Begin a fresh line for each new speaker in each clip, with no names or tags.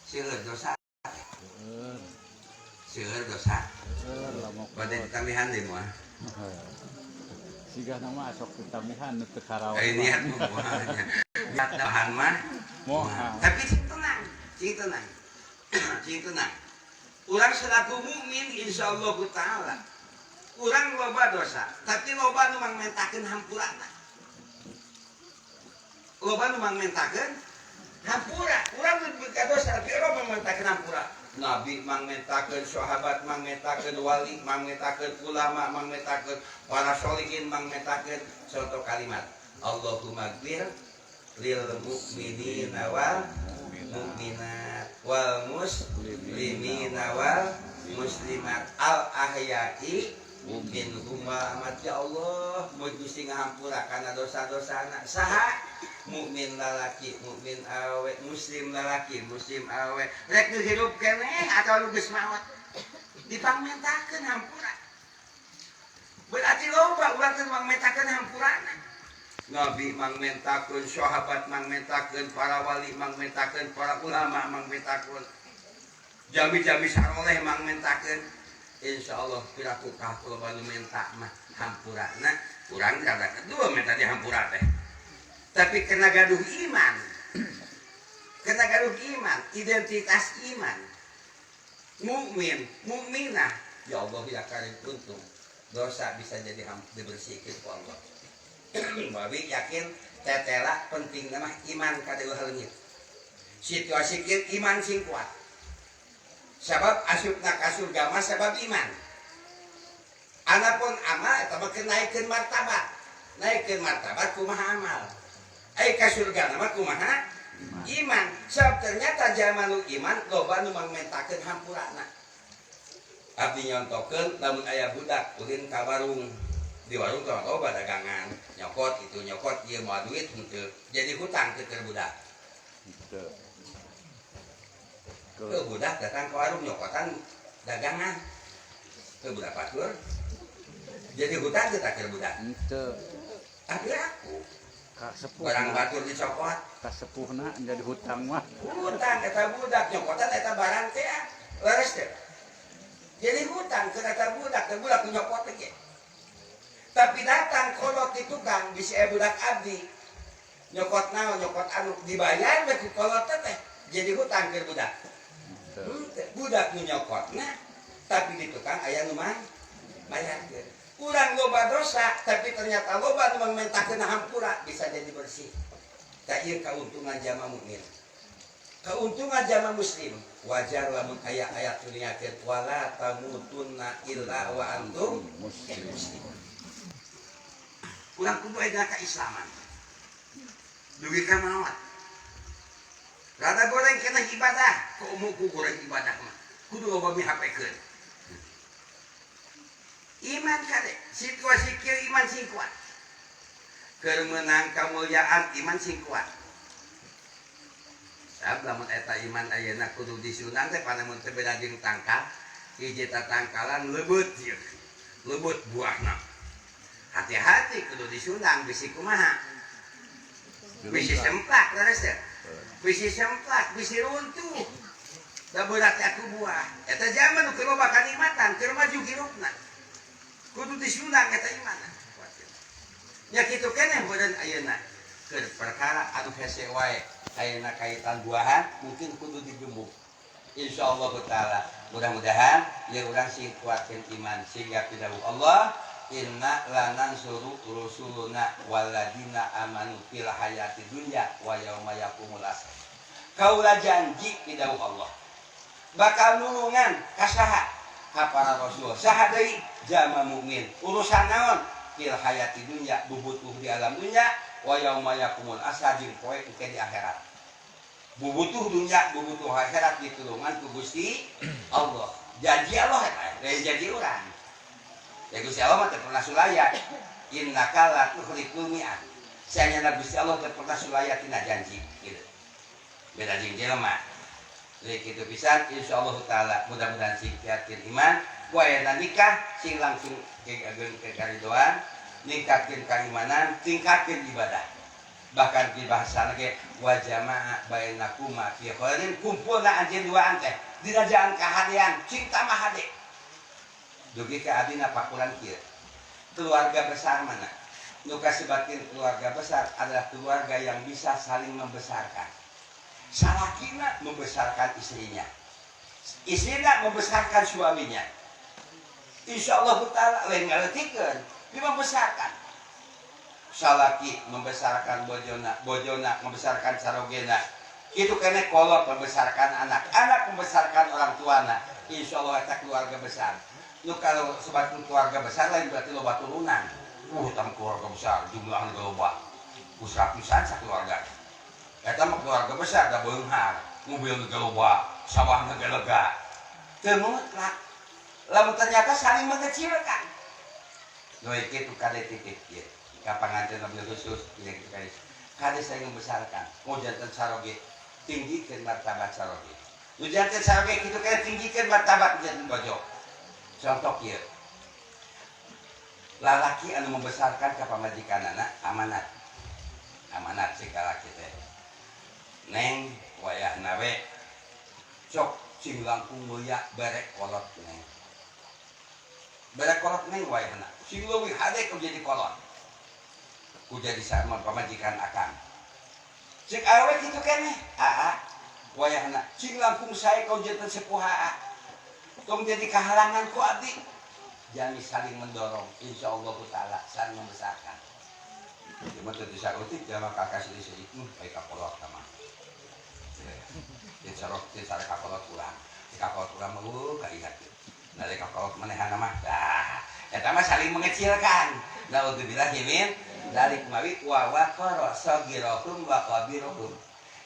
Seueur dosa. Seueur dosa.
Seueur lamok.
Bade ditambihan deui moal?
Siga nama sok ditambihan nu teu karaos.
Eh, niat mah moal nya. Niat tambahan mah.
Moal.
Tapi sing tenang, sing tenang. Sing tenang. Urang selaku mukmin, insyaallah taala. Urang loba dosa, tapi loba nu mangmentakeun hampurana. Loba nu mangmentakeun hampura. Urang nu boga dosa, tapi urang mangmentakeun hampura. Nabi mangmentakeun, sahabat mangmentakeun, wali mangmentakeun, ulama mangmentakeun, para solihin mangmentakeun contoh kalimat Allahumma gfir lil mu'minina wal mu'minat wal muslimina wal muslimat al ahya'i minhum wal amwat. Ya Allah, mugi Gusti ngahampura kana dosa-dosana saha mukmin lalaki, mukmin awe, muslim lalaki, muslim awe, rek nu hirup keneh atau nu geus maot, dipangmentakeun hampura. Berarti loba urang teh mangmentakeun hampurana. Nabi mangmentakeun, sahabat mangmentakeun, para wali mangmentakeun, para ulama mangmentakeun, jami-jami saroleh mangmentakeun. Insyaallah piraku kah loba nu menta mah hampurana. Urang rada kedua minta dihampura teh, tapi kena gaduh iman, kena gaduh iman, identitas iman mukmin mukminah. Ya Allah ya Karim, untung dosa bisa jadi dibersihkan ku Allah. Babi yakin tetela penting mah iman ka leungit. Situasi kieu iman sing kuat, sabab asupna ka surga mah sabab iman. Anapun amal eta mah keur naikeun martabat, naikeun martabat kumaha amal. Ai ka surga mah kumaha iman. Sebab ternyata zaman nu iman loba nu mangmentakeun hampurana. Abdi nyontokeun, lamun aya budak ulin ka warung, di warung teh loba dagangan, nyokot itu, nyokot ieu, moal duit henteu, jadi hutang teu keur budak?
Henteu.
Ke budak datang ke warung nyokotan dagangan ke budak batur, jadi hutang teu keur budak?
Henteu.
Tapi aku
Kasepuhna.
Barang batur dicokot.
Kasepuhna jadi hutang mah.
Hutang eta budak nyokotan eta barang teh, leres teh? Jadi hutang ke eta budak, ke budak nyokot teh. Tapi datang kolot di tukang, bisi aya budak abdi nyokot naon, nyokot anu, dibayar we ku kolot teh, jadi hutang ke budak?
Henteu.
Henteu. Budak nu nyokotna, tapi di tukang aya nu mah bayarkeun. Urang loba dosa, tapi ternyata loba nu mangmentakeun hampura, bisa jadi bersih. Tah, ieu kauntungan jama mukmin, keuntungan jama muslim. Wajar lamun aya ayat dunia wala tamutunna illa wa antum
muslim.
Muslimun. Urang kudu aya keislaman dugi ka maot. Rada goreng kena ibadah kok, umum ku goreng ibadah mah kudu loba mihapekeun iman. Kade situasi kieu iman sing kuat, keur meunang kamulyaan iman sing kuat. Sabab lamun eta iman ayeuna kudu disunang teh, panamun teh beda jeung tangkal. Hiji tatangkalan leubeut ieu, leubeut buahna, hati-hati kudu disunang, bisi kumaha, bisi semplak. Leres teh? Bisi semplak, bisi runtuh da berat aku buah. Eta zaman nu keur loba kanikmatan, keur maju hirupna, kudu disunang eta iman nya. Kitu keneh beureun ayeuna keur perkara anu hese wae. Ayeuna kaitan buahan mungkin kudu digemuk. Insyaallah taala mudah-mudahan ya urang sing kuatkeun iman sehingga pidawuh Allah inna lanansuru rusuluna waladina amanu fil hayati dunya wa yauma yaqumul ashad. Kaula janji, pidawuh Allah, bakal nulungan ka saha? Ka para rasul. Saha deui? Jama mukmin. Urusan naon? Fil hayati dunya, bubutuh di alam dunya, wa yauma yaqumul ashad, jeung poe engke di akhirat. Bubutuh dunya, bubutuh akhirat, ditulungan ku Gusti Allah. Janji Allah eta, lain janji urang ya. Gusti Allah mah teu pernah sulaya, innaka la tukhliful mi'ad. Saenyana Gusti Allah teu pernah sulaya tina janji gitu, beda jeung jelema. Jadi kitu pisan, insyaallah taala mudah-mudahan sing kuatkeun iman. Ku ayeuna nikah sing langsung ke ageng ke karidoan, ningkatkeun kaimanan, tingkatkeun ibadah. Bahkan di bahasa ge wa jama'a bainakuma fi khairin, kumpulna anjeun duaan teh dina jalan kahadean, cinta mah hade. Dugi ka abdi pakuran kieu. Keluarga besar mana? Nu kasebatkeun keluarga besar adalah keluarga yang bisa saling membesarkan. Salakina membesarkan istrinya, istrina membesarkan suaminya. Insya Allah ta'ala lain ngaleutikeun, dia membesarkan. Salaki membesarkan bojona, bojona membesarkan sarogena. Itu kena kolot membesarkan anak, anak membesarkan orang tuana. Insya Allah eta keluarga besar. Lu kalau sebatkeun keluarga besar lain berarti loba turunan. Tam keluarga besar, jumlahnya loba. Usah pisan sakeluarga. Eta mah keluarga besar da beunghar, mobil ge loba, sawahna ge lega. Teu mutlak. Lamun ternyata saling mengecilkan. Nu kitu kade titip ieu. Ka panganten mobil khusus ieu kitu kade. Kade saling membesarkan. Mau janten saroge, tinggikeun martabat saroge. Nu janten saroge kitu kade tinggikeun martabat janten bojo. Contoh kieu. Lalaki anu membesarkan ka pamajikanana amanat. Amanat si kalaki teh. Neng wayahna we sok sing langkung mulia barek kolot neng. Barek kolot neng wayahna. Sing leuwih hade ku jadi kolot. Ku jadi sama pamajikan akang. Cek awewe kitu keneh. Aa wayahna sing langkung sae kau janten sepuh aa. Tong jadi kahalangan ku abdi. Jami saling mendorong, insya Allah ta'ala saling membesarkan. Cuma teu disarutik jama kakak sini baik kakolot sama. Teu sarok teu sare kakolot urang. Teu kakolot urang mah kaihat. Nah, teu kakolot manehna mah. Dah, eta mah saling mengecilkan. Naudzubillah min dzalik mawi wa waqara sagirahum wa kabirahum.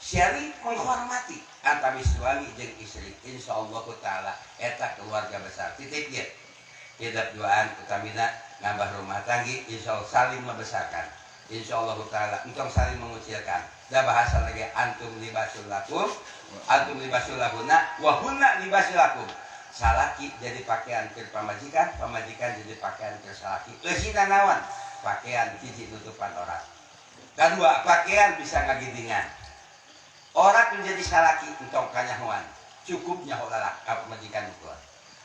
Saling menghormati antara suami jeung istri, insyaallah taala eta keluarga besar. Titip ieu. Hidup duaan utamina nambah rumah tanggi, insya Allah saling membesarkan, insya Allah ta'ala entong saling mengucilkan. Da bahasa lagi antum libasul lakum, antum libasul lahunna wa hunna libasul lakum. Salaki jadi pakaian ke pamajikan, pamajikan jadi pakaian ke salaki. Eusina naon? Pakaian hiji nutupan aurat, kedua pakaian bisa ngagidingan. Orang menjadi salaki entong kanyahoan, cukup nyaho lalak ka pamajikan ukur.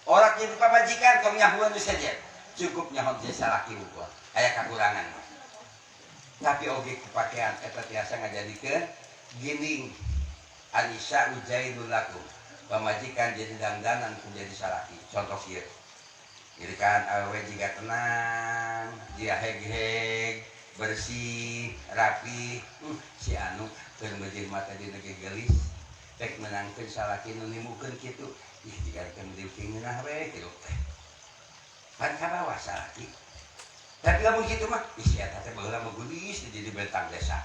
Orang jadi pamajikan tong nyahoan saja, cukup nyaho jadi salaki ukur. Aya kakurangan. Tapi oge kepakaian eta tiasa ngajadikeun ginding. Anisa ujailul lakum. Pamajikan jadi dandanan ku jadi salaki. Contoh kieu. Jadi kan awewe jiga tenang, dia heg-heg, bersih, rapi. Si anu keur meujeuh mata dina ge geulis. Rek menangkeun salaki nu nimukeun kitu. Ih, jiga keur meujeuh ngeunah we kitu teh. Pan kabawa salaki. Tapi lamun kitu mah, ih si eta teh baheula mah geulis jadi bentang desa.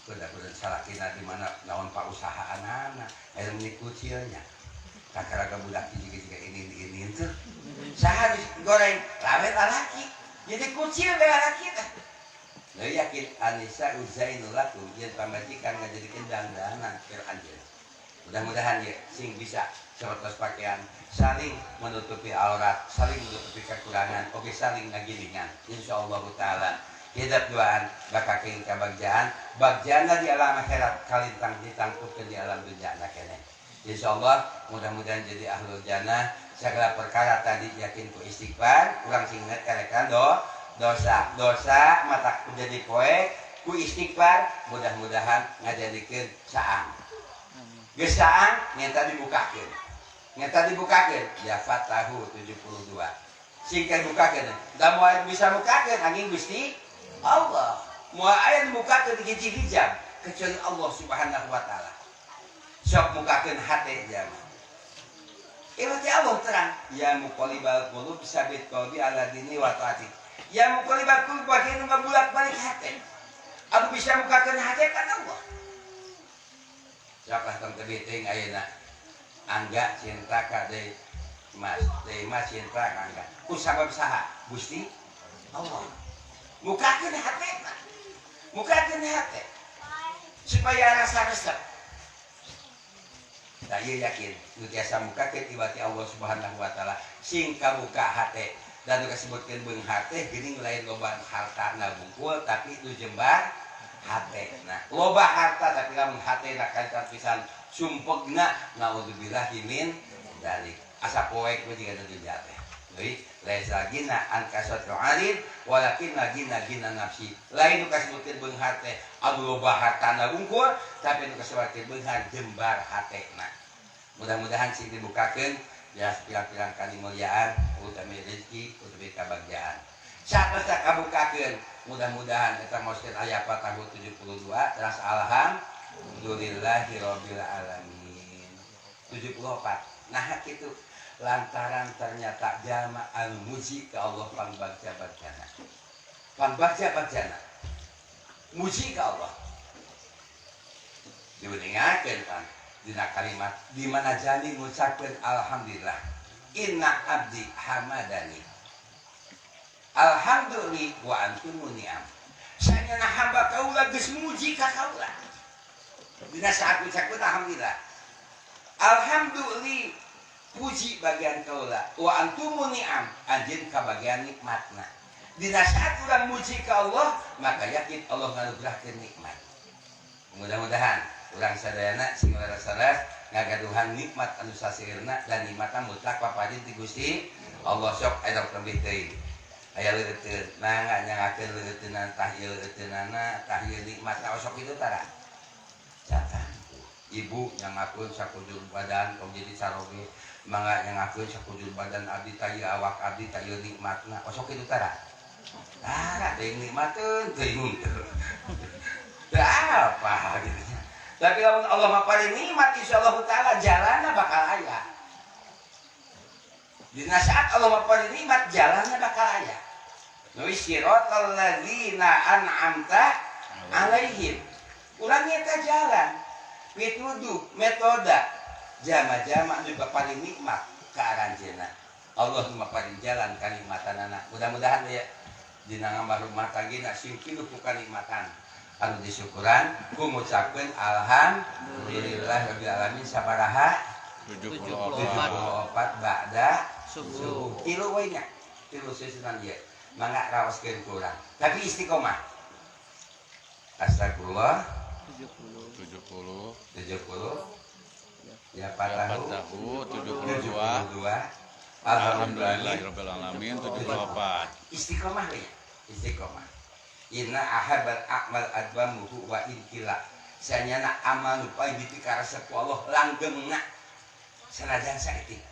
Kuda-kuda salakina di mana naon pausahaanana, aya meni kucilnya. Kakaraga budak jiga-jiga ini tuh. Saha goreng lawe lalaki. Jadi kucil we lalaki teh. Nah, yakin Anisa uzainul lakum yen pamajikan ngajadikeun dandanan keur anjeun. Mudah-mudahan ya sing bisa seperti pakaian saling menutupi aurat, saling menutupi kekurangan, oke saling ngagilingan. Insyaallah taala hidup duaan bakal keing kabagjaan, bagjana di alam akhirat kalintang ditangkupkeun di alam dunya keneh. Insyaallah mudah-mudahan jadi ahlul jannah. Segala perkara tadi yakin ku istighfar, urang sing inget karekan dosa, dosa mata ku jadi poe ku istighfar, mudah-mudahan ngajadikeun saang. Geus saang nyata dibukakeun. Nyata dibukakeun ya Fatahu 72. Sing bukakeun. Da moal bisa bukakeun angin Gusti Allah. Moal aya dibukakeun di hiji hijab kecuali Allah Subhanahu wa taala. Sok mukakeun hate jama. Ieu teh Allah terang, ya muqallibal qulub sabit qalbi ala dini wa taati. Ya muqallibal qulub bagian nu ngabulak-balik hate. Anu bisa mukakeun hate kan Allah. Sok lah tong teu teuing ayeuna. Angga cinta ka deui Mas, deui Mas cinta ka Angga. Ku sabab saha? Gusti Allah. Mukakeun hate mah. Mukakeun hate. Supaya rasa resep. Nah, ieu yakin nu tiasa mukakeun ibati Allah Subhanahu wa taala sing kabuka hate. Dan nu kasebutkeun beunghar teh geuning lain loba hartana bungkul tapi nu jembar Hatena. Loba harta tapi lamun hatena kalitan pisan sumpegna, naudzubillahi min dzalik. Asa poek we jiga dunya teh. Deui laisa gina an kasratil arid walakin gina gina nafsi. Lain nu kasebutkeun beunghar teh anu loba hartana wungkul, tapi nu kasebutkeun beunghar jembar hatena. Mudah-mudahan sing dibukakeun ya pirang-pirang kanimulyaan, utami rezeki, utami kabagjaan. Saat kabukakeun, mudah-mudahan eta maoskeun aya tahun 72 teras alhamdulillahirabbil alamin. 74. Nah kitu lantaran ternyata jalma anu muji ka Allah pangbagja-bagjana. Pangbagja-bagjana. Muji ka Allah. Diuningakeun kan dina kalimat di mana jani ngucapkeun alhamdulillah. Inna abdi hamadani. Alhamdulillah wa antum ni'am. Sanyana hamba kaula geus muji ka kaula. Dina saat ngucapkeun alhamdulillah. Alhamdulillah puji bagian kaula wa antum ni'am, anjeun ka bagian nikmatna. Dina saat urang muji ka Allah, maka yakin Allah nganugrahkeun nikmat. Mudah-mudahan urang sadayana sing leres-leres ngagaduhan nikmat anu sasirna dan nikmatna mutlak papadin ti Gusti Allah. Sok aya lebih teuing. Aya leueuteun, mangga nyangakeun leueuteunna, tah ieu leueuteunana, tah ieu nikmatna, osok kitu tara. Catah. Ibu nyangakeun sakujur badan tong jadi caroge, mangga nyangakeun sakujur badan abdi tah ieu awak abdi tah ieu nikmatna, osok kitu tara. Tara teuing nikmateun teuing teu. Teu apa gitu. Tapi lamun Allah maparin nikmat, insyaallah taala jalanna bakal aya. Dina saat Allah maparin nikmat, jalanna bakal aya. Nulis siratal ladzina an'amta alaihim. Urang eta jalan pituduh metode jama-jama anu paling nikmat ka aranjeunna. Allah nu maparin jalan kanikmatanana. Mudah-mudahan ya dina ngambar rumah tanggina sing kilu ku kanikmatan anu disyukuran ku ngucapkeun alhamdulillah rabbil alamin sabaraha?
74.
74 ba'da
subuh.
Subuh. Tilu we nya, tilu susunan ieu. Mangga raoskeun ku urang tapi istiqomah. Astagfirullah.
70.
70.
70 ya patahu.
Tahu
72.
72. Alhamdulillahirabbil alamin 74.
Istiqomah we ya, istiqomah. Inna ahabal a'mal adwamuhu wa in kila. Sanyana amal nu paling dipikaresep ku Allah langgengna sanajan saeutik.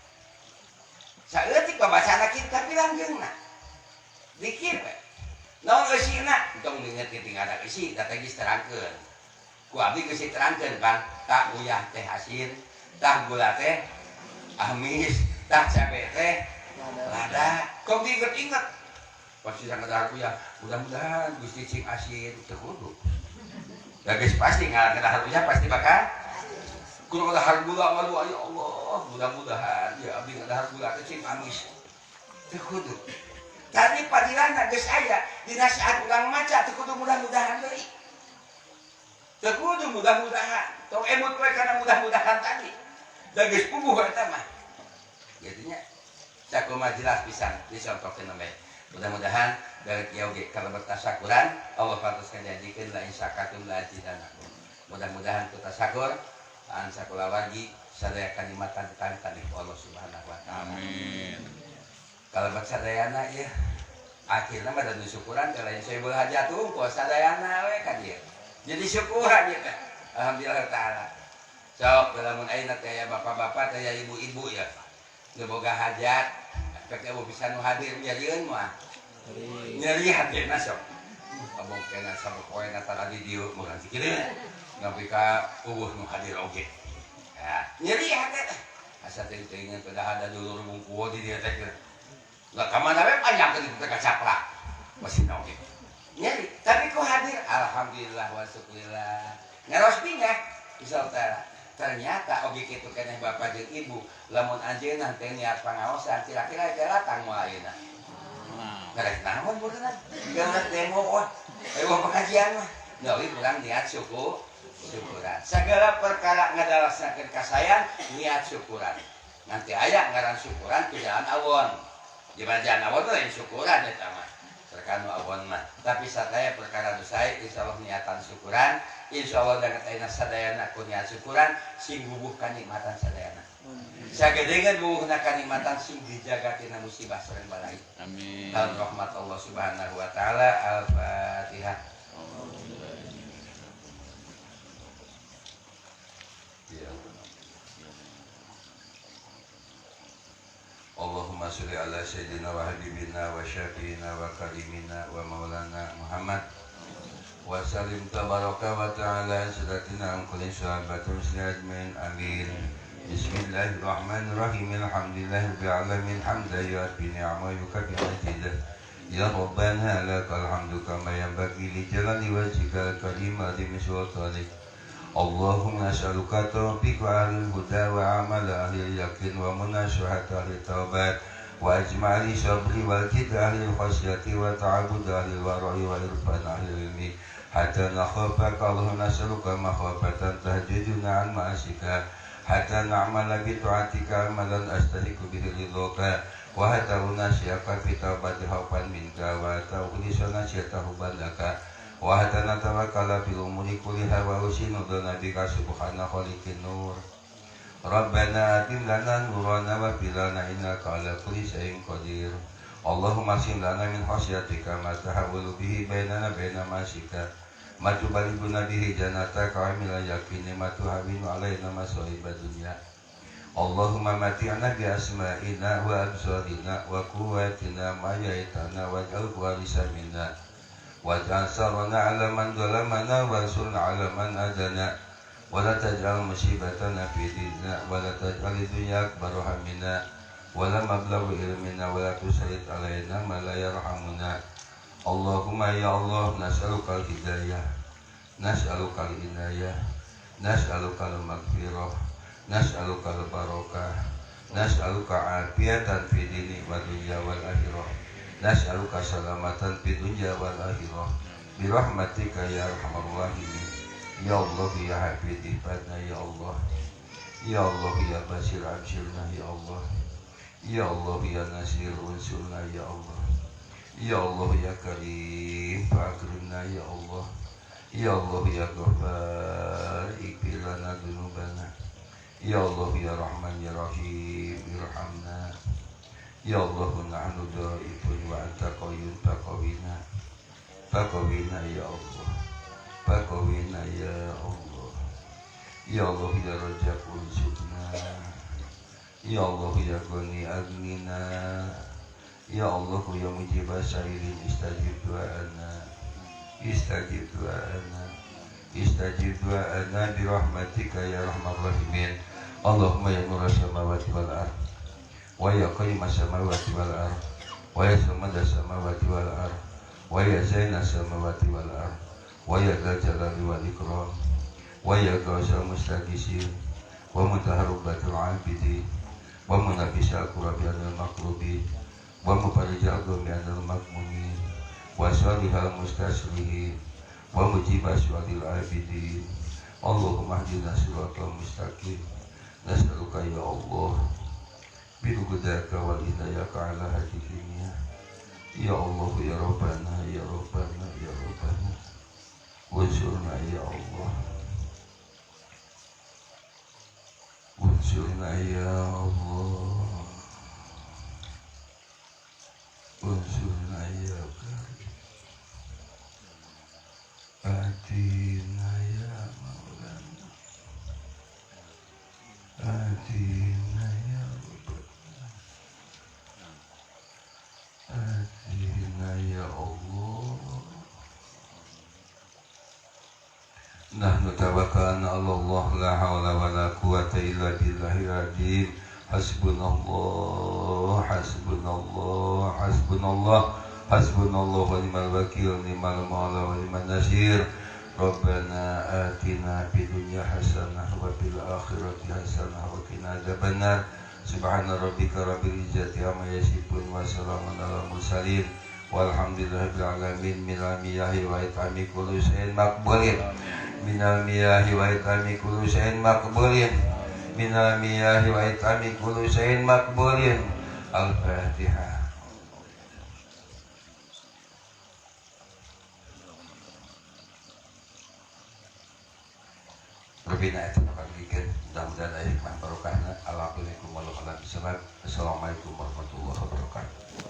Saeutik babacana kitu tapi langgengna. Dikir we. Naon eusina? Entong inget tinggal ada eusi, da teh geus terangkeun. Ku abdi geus diterangkeun pan, tah uyah teh asin, tah gula teh amis, tah cabe teh lada. Kok diinget-inget? Pasti sangat dahar uyah. Mudah-mudahan Gusti cing asin teu kudu. Da geus pasti ngalah dahar uyah pasti bakal kudu dahar gula, waduh ya Allah, mudah-mudahan ya abdi ngadahar gula teh cing amis. Teu kudu. Tadi padilana geus aya dina saat urang maca teu kudu mudah-mudahan deui. Teu kudu mudah-mudahan. Tong emut we kana mudah-mudahan tadi. Da geus puguh eta mah. Jadinya sakumaha jelas pisan disontokeun we. Mudah-mudahan dari kieu ge kalau bertasakuran Allah pantas janjikeun la in syakartum la azidannakum. Mudah-mudahan ku tasakur an sakulawargi sadaya kanikmatan ditangtani ku Allah Subhanahu wa taala.
Amin.
Kalau buat sadayana ya akhirnya mah dan syukuran teh lain sohibul hajat unggul sadayana we ka dieu. Jadi syukuran ieu teh. Alhamdulillah taala. Sok lamun ayeuna teh aya bapak-bapak teh aya ibu-ibu ya. Nu boga hajat pek eueuh bisa nu hadir nyerieun mah. Nyeri hatena sok. Abong kena sapopoena tara di dieu mah kieu nepi ka eueuh nu hadir oge. Ya, nyeri hate teh. Asa teh teuingan pada ada dulur bungkuo di dieu teh. Lah ka mana we panjang teh teh kacaplak. Masih oge. Nyeri, tapi ku hadir alhamdulillah wa syukurillah. Ngaros bingah insyaallah. Ternyata oge kitu keneh bapak jeung ibu, lamun anjeunna teh niat pangaosan kira-kira teh latang moal ayeuna.
Nah,
Ngarek naon beureunan? Geus demo wah. Ayo pengajian mah. Gawe urang niat syukur, syukuran. Segala perkara ngadalaksanakeun kasayan niat syukuran. Nanti aya ngaran syukuran ku jalan awon. Di mana jalan awon teh lain syukuran eta mah. Perkara nu awon mah. Tapi sadaya perkara nu sae insyaallah niatan syukuran, insyaallah danget ayeuna sadayana ku niat syukuran sing bubuh kanikmatan sadayana. Sagedengeun bubuhna kanikmatan sing dijaga tina musibah sareng balai.
Amin.
Dalam rahmat Allah Subhanahu wa taala. Al-Fatihah. Ya. Allahumma sholli ala sayyidina wa habibina wa syafiina wa karimina wa maulana Muhammad wa sallim tabaraka wa ta'ala sadatina an kulli sahabatin ajmain. Amin. Bismillahirrahmanirrahim. Alhamdulillahirabbil alamin hamdan yu'affi ni'amahu yukafi mazidah. Ya Rabbana lakal hamdu kama yanbaghi li jalali wajhikal karim wa azimi sultanik. Allahumma nas'aluka tawfiq wa ahlul huda wa amal ahlil yaqin wa munasyahat ahli taubat wa ajma'ali sabri wal jid ahlil khasyati wa ta'abud ahlil wara'i wa irfan ahlil ilmi hatta nakhafaka. Allahumma nas'aluka makhafatan tahjuduna an ma'asika hatta na'mala bi ta'atika amalan astahiqu bihi ridhaka wa hatta unasyaka fi taubati haufan minka wa hatta ukhlisa nasyata hubban laka wa hatta natawakkala fil umuri kulliha wa usinu dzanna bika subhana khaliqin nur. Rabbana atim lana nurana wa fil lana innaka ala kulli syai'in qadir. Allahumma sim lana min khasyatika ma tahawwalu bihi bainana baina ma'asika ma tubalighuna bihi jannataka wa min yaqini ma tuhawwinu alaina masa'ib dunya. Allahumma mati'na bi asma'ina wa absarina wa quwwatina ma yaitana waj'al warisa minna waj'al sarana 'ala man zalamana wansurna 'ala man adana wa la taj'al musibatana fi dinina wa la taj'al dunya akbar hammina wa la mablagh ilmina wa la tusallit alaina ma la yarhamuna. Allahumma ya Allah nas'aluka al-hidayah, nas'aluka al-inayah, nas'aluka al-maghfirah, nas'aluka al-barakah, nas'aluka afiyatan fi dini wa dunya wal akhirah, nas'aluka salamatan fi dunya wal akhirah bi rahmatika ya arhamar rahimin. Ya Allah ya Hafidh ibadna ya Allah, ya Allah ya Basir abshirna ya Allah, ya Allah ya Nasir unsurna ya Allah, ya Allah ya Karim fa'akrimna ya Allah, ya Allah ya Ghaffar ighfir lana dzunubana, ya Allah ya Rahman ya Rahim irhamna, ya Allah nahnu dhaifun wa anta qawiyyun faqawina, faqawina ya Allah, faqawina ya Allah, ya Allah ya Razzaq unsurna, ya Allah ya Ghani aghnina, ya Allah ya mujibas sairin istajib du'ana, istajib du'ana, istajib du'ana bi rahmatika ya arhamar rahimin. Allahumma ya nur samawati wal ard wa ya qayyim samawati wal ard wa ya samad samawati wal ard wa ya zaina samawati wal ard wa ya dzal jalali wal ikram wa ya ghausal mustaghisin wa mutaharribatul abidin wa munafisal kurabi anil makrubi wa mufarijal ghammi anil makmumin wa salihal mustaslihin wa mujibas walil abidin. Allahumma hdina siratal mustaqim. Nas'aluka ya Allah bil hudaka wal hidayaka ala hadhihi. Ya Allah ya Rabbana ya Rabbana ya Rabbana unsurna ya Allah, unsurna ya Allah, unsurna ya Karim, atina ya Maulana, atina ya Rabbana, atina ya Allah. Nahnu tawakkalna 'ala Allah la hawla wa la quwwata illa billahil azim. Hasbunallah, hasbunallah, hasbunallah, hasbunallah wa ni'mal wakil, ni'mal maula wa ni'man nasir. Rabbana atina fid dunya hasanah wa fil akhirati hasanah wa qina adzabannar. Subhana rabbika rabbil izzati amma yasifun wa salamun alal mursalin. Walhamdulillahirabbil alamin. Minal miyahi wa itami kullu syai'in maqbulin. Minal miyahi wa itami kullu syai'in maqbulin. Minal miyahi wa itami kullu syai'in maqbulin. Al-Fatihah.
Rubina eta nu kagigikeun, mudah-mudahan aya hikmah barokahna. Assalamualaikum warahmatullahi wabarakatuh. Assalamualaikum warahmatullahi wabarakatuh.